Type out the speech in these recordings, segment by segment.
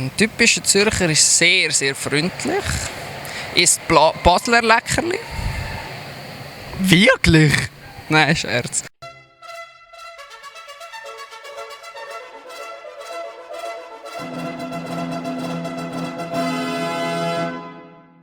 Ein typischer Zürcher ist sehr, sehr freundlich. Isst Basler Leckerli. Wirklich? Nein, Scherz.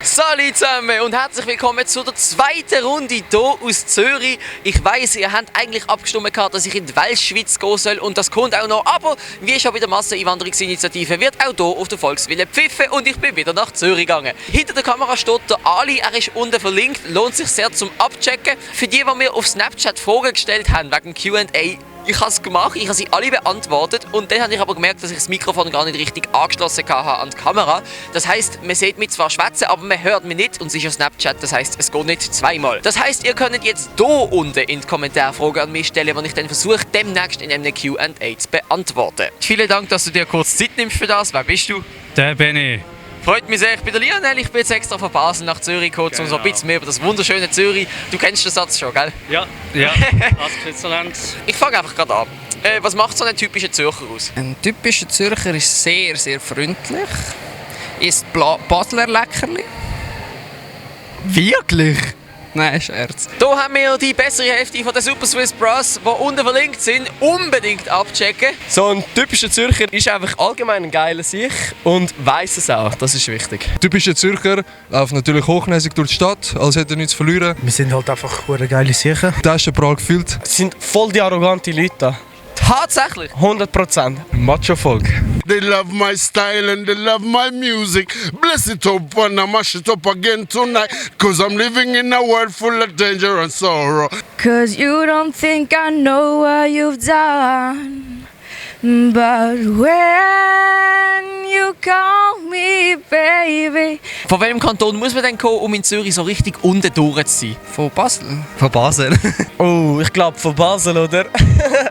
Salut zusammen und herzlich willkommen zu der zweiten Runde hier aus Zürich. Ich weiss, ihr habt eigentlich abgestimmt, dass ich in die Weltschweiz gehen soll und das kommt auch noch. Aber wie schon bei der Masseneinwanderungsinitiative wird auch hier auf der Volkswille pfiffen und ich bin wieder nach Zürich gegangen. Hinter der Kamera steht der Ali, er ist unten verlinkt, lohnt sich sehr zum Abchecken. Für die mir auf Snapchat Fragen gestellt haben wegen Q&A, ich habe es gemacht, ich habe sie alle beantwortet und dann habe ich aber gemerkt, dass ich das Mikrofon gar nicht richtig angeschlossen hatte an die Kamera. Das heisst, man sieht mich zwar schwätzen, aber man hört mich nicht und es ist ja Snapchat, das heisst, es geht nicht zweimal. Das heisst, ihr könnt jetzt hier unten in die Kommentare Fragen an mich stellen, die ich dann versuche, demnächst in einem Q&A zu beantworten. Vielen Dank, dass du dir kurz Zeit nimmst für das. Wer bist du? Der bin ich. Freut mich sehr, ich bin der Lionel, ich bin jetzt extra von Basel nach Zürich gekommen, um so ein bisschen mehr über das wunderschöne Zürich. Du kennst den Satz schon, gell? Ja, aus Switzerland. Ich fange einfach gerade an. Was macht so einen typischen Zürcher aus? Ein typischer Zürcher ist sehr, sehr freundlich. Isst Basler Leckerli. Wirklich? Nein, Scherz. Hier haben wir die bessere Hälfte von der Super Swiss Bros, die unten verlinkt sind. Unbedingt abchecken. So ein typischer Zürcher ist einfach allgemein ein geiler Sich und weiss es auch, das ist wichtig. Typischer Zürcher läuft natürlich hochnäsig durch die Stadt, als hätte er nichts zu verlieren. Wir sind halt einfach geile Sicher. Die Tasche prall gefüllt. Es sind voll die arroganten Leute da. Tatsächlich? 100%. Macho-Volk. They love my style and they love my music. Bless it up and I mash it up again tonight. Cause I'm living in a world full of danger and sorrow. Cause you don't think I know what you've done. But when you call me baby. Von welchem Kanton muss man denn kommen, um in Zürich so richtig unten durch zu sein? Von Basel? Von Basel. Oh, ich glaube von Basel, oder?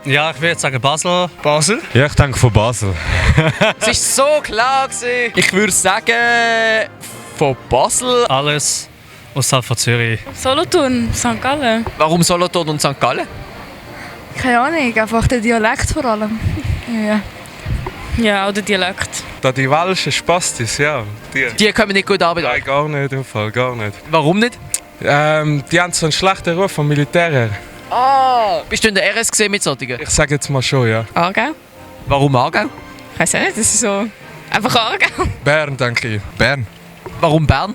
Ja, ich würde sagen Basel. Basel? Ja, ich denke von Basel. Es war so klar gewesen. Ich würde sagen von Basel. Alles außerhalb von Zürich. Solothurn, St. Gallen. Warum Solothurn und St. Gallen? Keine Ahnung, einfach der Dialekt vor allem. Ja. Ja, auch der Dialekt. Da die welschen Spastis, ja. Die kommen nicht gut arbeiten. Nein, gar nicht im Fall, gar nicht. Warum nicht? Die haben so einen schlechten Ruf vom Militär her. Ah, bist du in der RS gesehen mit solchen? Ich sage jetzt mal schon, ja. Aargau? Warum Aargau? Ich weiß nicht, das ist so... Einfach Aargau. Bern, denke ich. Bern. Warum Bern?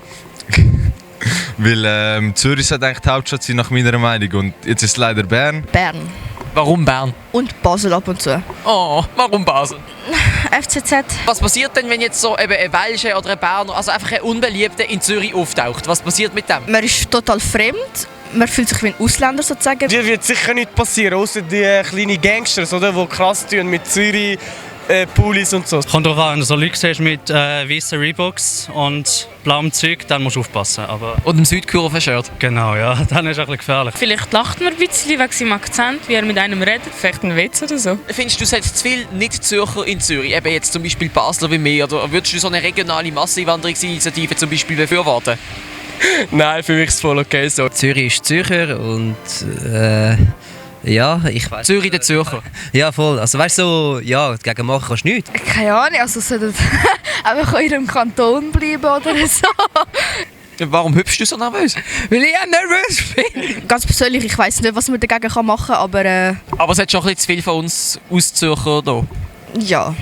Weil Zürich sollte eigentlich die Hauptstadt sein, nach meiner Meinung. Und jetzt ist es leider Bern. Bern. Warum Bern? Und Basel ab und zu. Oh, warum Basel? FCZ. Was passiert denn, wenn jetzt so eben ein Welscher oder ein Berner, also einfach ein Unbeliebter in Zürich auftaucht? Was passiert mit dem? Man ist total fremd. Man fühlt sich wie ein Ausländer sozusagen. Dir wird sicher nichts passieren, außer die kleinen Gangsters, oder, die krass tun mit Zürich, Pullis und so. Kommt darauf an, wenn du so Leute siehst mit weißen Reeboks und blauem Zeug, dann musst du aufpassen. Aber Und im Südkurven-Shirt. genau, ja, dann ist es ein bisschen gefährlich. Vielleicht lacht man ein bisschen wegen seinem Akzent, wie er mit einem redet. Vielleicht ein Witz oder so. Findest du, es hat zu viel Nicht-Zürcher in Zürich? Eben jetzt zum Beispiel Basler wie mir. Oder würdest du so eine regionale Masseneinwanderungsinitiative zum Beispiel befürworten? Nein, für mich ist es voll okay so. Zürich ist Zürcher und ja, ich weiß. Zürich der Zürcher. Ja, voll. Also weißt du, so, ja, dagegen machen kannst du nichts. Keine Ahnung, also sollten einfach in ihrem Kanton bleiben oder so. Warum hüpfst du so nervös? Weil ich auch nervös bin. Ganz persönlich, ich weiss nicht, was man dagegen machen kann, aber Aber es hat schon ein bisschen zu viel von uns Auszürcher hier. ja.